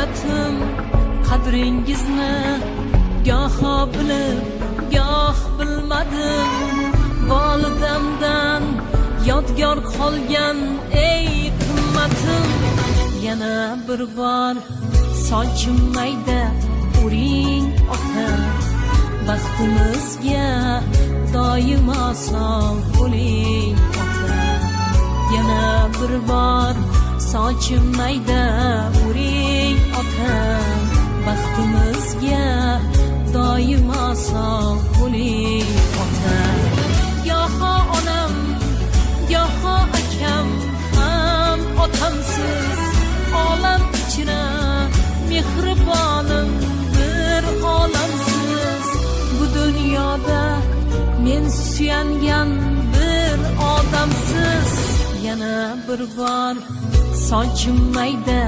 Davlatim, qadringizni goho bilib, goh bilmadim. Volidamdan yodgor qolgan ey qimmatim. Yana bir bor sochim mayda uring, ota. Baxtimizga doimo sog' bo'ling, ota. Yana bir bor sochim mayda uring, ota. Baxtimizga doimo sog' bo'ling, ota. Goho onam, goho akam ham otamsiz. Olam ichra mehribonim bir olamsiz. Bu dunyoda men suyangan bir odamsiz. Yana bir bor sochim mayda.